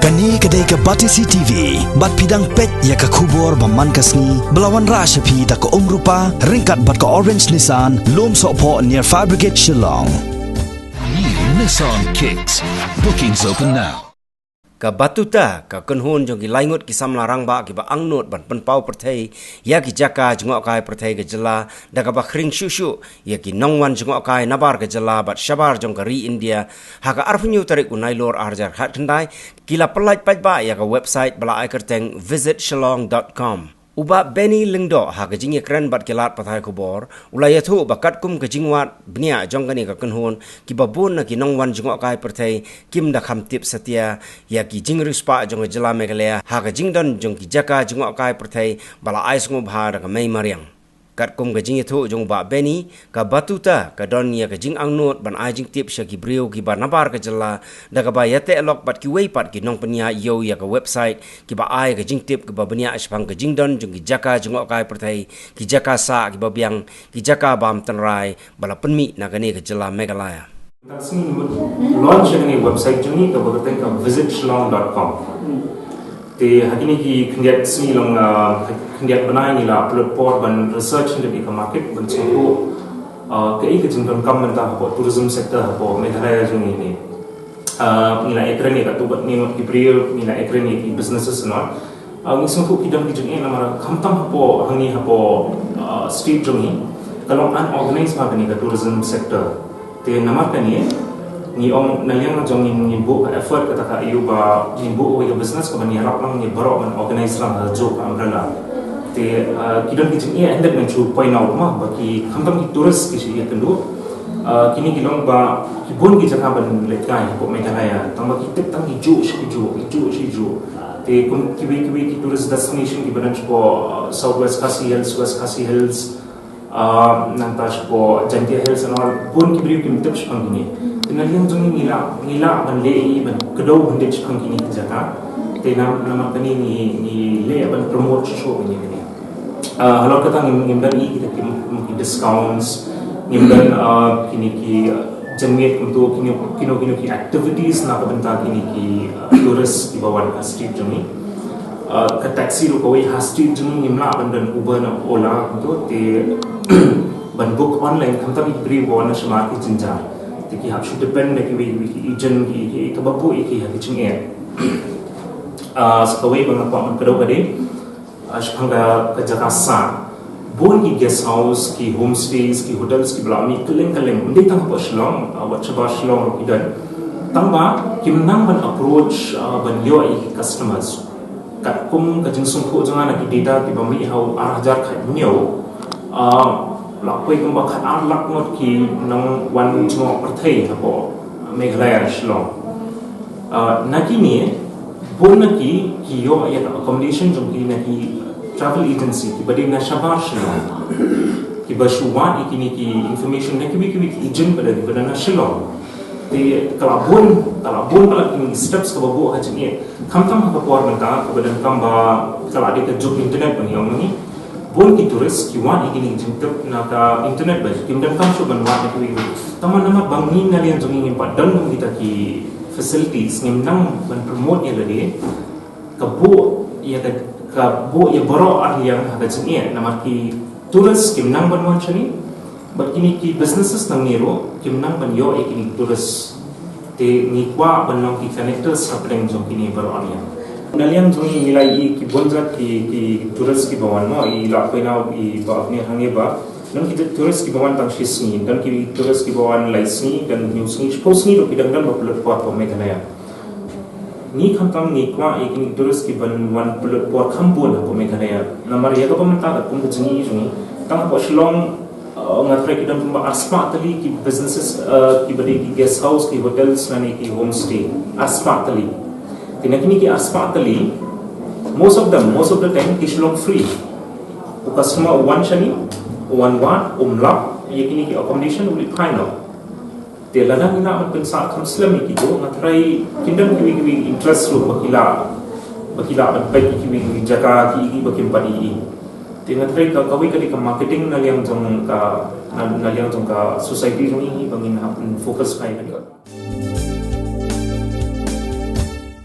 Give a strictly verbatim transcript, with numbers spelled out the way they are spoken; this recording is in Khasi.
Kane ka dei ka Batesi T V, bad phi dang peit ïa ka khubor ba man ka sngi, ba la wanrah sha phi da ka Umrupa, ryngkat bad ka Orange Nissan, Lumsohphoh near Fire Brigade Shillong. New Nissan Kicks. Bookings open now. Ka Batuta, ka kynhun jong ki laingut ki samla rangbah kiba angnud ban pynpaw pyrthei ïa ki jaka jngohkai pyrthei ka jylla, da kaba khring shuh shuh ïa ki nongwan jngohkai nabar ka jylla bad shabar jong ka ri India, ha ka arphew hynñiew tarik u Nailur arhajar khatkhyndai, ki la pyllait paidbah ïa ka website ba la ai kyrteng visit shillong dot com. U Bah Benny Lyngdoh ha ka jingïakren bad ki lad pathai khubor, u la ïathuh ba katkum ka jingwad bniah jong kane ka kynhun, kiba bun na ki nongwan jngohkai pyrthei kim da kham tip satia ïa ki jingriewspah jong ka jylla Meghalaya ha ka jingdon jong ki jaka jngohkai pyrthei ba la ai sngewbha da ka mei mariang. Katkum ka jingïathuh jong u Bah Benny, ka Batuta ka don ïa ka jingangnud ban ai jingtip sha ki briew kiba nabar ka jylla, da kaba ïateh lok bad kiwei pat ki nongpynïaid ïew ïa ka website, kiba ai ka jingtip kaba bniah shaphang ka jingdon jong ki jaka jngohkai pyrthei, ki jaka sah kiba biang, ki jaka bam tynrai ba la pynmih na kane ka jylla Meghalaya. Tang sngi ngi mut launch ïa kane website jong ngi kaba kyrteng ka visit shillong dot com. Te ha kine ki khyndiat sngi long, ah, khyndiat bnai ngi la pynlut por ban research ïa ka market ban sngewthuh, ah, kaei ka jingdonkam mynta hapoh tourism sector hapoh Meghalaya jong ngi ne. Ah, ngi la ïakren ïa katto katne ngut ki briew, ngi la ïakren ïa ki businesses and all. Ah, ngi sngewthuh ki don ki jingeh namar khamtam hapoh hangne hapoh, ah, state jong ngi ka long unorganized bha kane ka tourism sector. Te namar kane ngi ong na liang jong ngi ngin buh ka effort kata ka ïoh ba ngin buh kawei ka business kaban ïarap lang ïa baroh ban organize lang ha ka juh ka umbrella. Te, ah, ki don ki jingeh, and then ngan shu point out ma ba ki khamtam ki tourist ki shu ïakynduh. Ah, kine ki long ba ki bun ki jaka ban leit kai hapoh Meghalaya, tang ba ki tip tang ki juh shi ki juh, ki juh shi juh. Te kum kiwei kiwei ki tourist destination kiba don shapoh, ah, South West Khasi Hills, West Khasi Hills, ah, nangta shapoh Jaintia Hills and all, bun ki briew kim tip shaphang kine. Te na liang jong ngi ngi lah, ngi lah ban leh ïa ban kdew khyndiat shaphang kine ki jaka. Te na, namar kane ngi, ngi leh ban promote shuh shuh kine kine. Ah, halor kata ngim, ngim don ïa kita ki, ki discounts, ngim don, ah, kine ki, ah, jingmut kumto kino, kino, kino ki activities na ka bynta kine ki, ah, tourist kiba wan ha state jong ngi. Ah, ka taxi ruh kawei ha state jong ngi ngim lah ban don Uber na Ola kumto, te ban book online khamtam ïa ki briew ba wan na shamar ki jynjar. Te ki hap shu depend na kiwei kiwei ki agent ki, ki kaba buh ïa ki ha ki jingeh. Ah, sa kawei ba nga kwah ban kdew ka dei, ah, shaphang ka, ka jaka sah. Bun ki guest house, ki homestays, ki hotels kiba la mih kylleng kylleng. Ym dei tang hapoh Shillong, ah, wat shabar Shillong ruh ki don. Tang ba kim nang ban approach, ah, ban ïoh ïa ki customers. Katkum ka jingsngewthuh jong nga na ki data kiba mih ha u arhajar khathynñiew, ah, la poi kumba khatar lak ngut ki nongwan jngoh pyrthei hapoh Meghalaya Shillong. Ah, na kine, bun na ki, ki ïoh ïa ka accommodation jong ki na ki travel agency kiba dei na shabar Shillong. Kiba shu wad ïa kine ki information na kiwei kiwei ki agent ba dei, ba dei na Shillong. Te ka la bun, ka la bun palat kine ki steps kaba buh ha jingeh. Khamtam ha ka por mynta kaba donkam ba ka la dei ka juk internet ba ngi ong ngi. Bun ki tourist ki wad ïa kine ki jingtip na ka internet ba kim donkam shuh ban wad na kiwei kiwei. Tangba namar ba ngi na liang jong ngi ngim pat don kum kita ki facilities, ngim nang ban promote ïa lade. Ka buh ïa ka, ka buh ïa baroh arliang ha ka jingeh namar ki tourist kim nang ban wan shane. Bad kine ki businesses nangne ruh kim nang ban ïoh ïa kine ki tourist. Te ngi kwah ban long ki connectors hapdeng jong kine baroh arliang. Na liang jong ngi ngi la ïohi ki bun jait ki, ki tourist kiba wan mo, i la point out i Bah Avni hangne ba don ki tourist kiba wan tang shi sngi, don ki tourist kiba wan lai sngi, don hynñiew sngi, shiphew sngi ruh ki dang don ba pynlut por hapoh Meghalaya. Ngi khamtam ngi kwah ïa kine ki tourist kiban wan pynlut por kham bun hapoh Meghalaya. Namar ïa kaba mynta katkum ka jingïohi jong ngi, tang hapoh Shillong, uh, nga tharai ki don kumba arspah tylli ki businesses, uh, kiba dei ki guest house, ki hotels lane ki homestay. Arspah tylli. Te na kine ki arspah tylli, most of them, most of the time ki shu long free. U customer u wan shane, u wan wad, um lap ïa kine ki accommodation, u leit phai noh. Te lada ngi lah ban pynsah kham slem ïa kito, nga tharai kin don kiwei kiwei interest ruh ba ki lah, ba ki lah ban peit ïa kiwei kiwei jaka ki, ki ba kim pat ïohi. Te nga tharai ka, kawei ka dei ka marketing na liang jong ka, na, na liang jong ka society jong ngi ba ngin hap focus kai ka dei.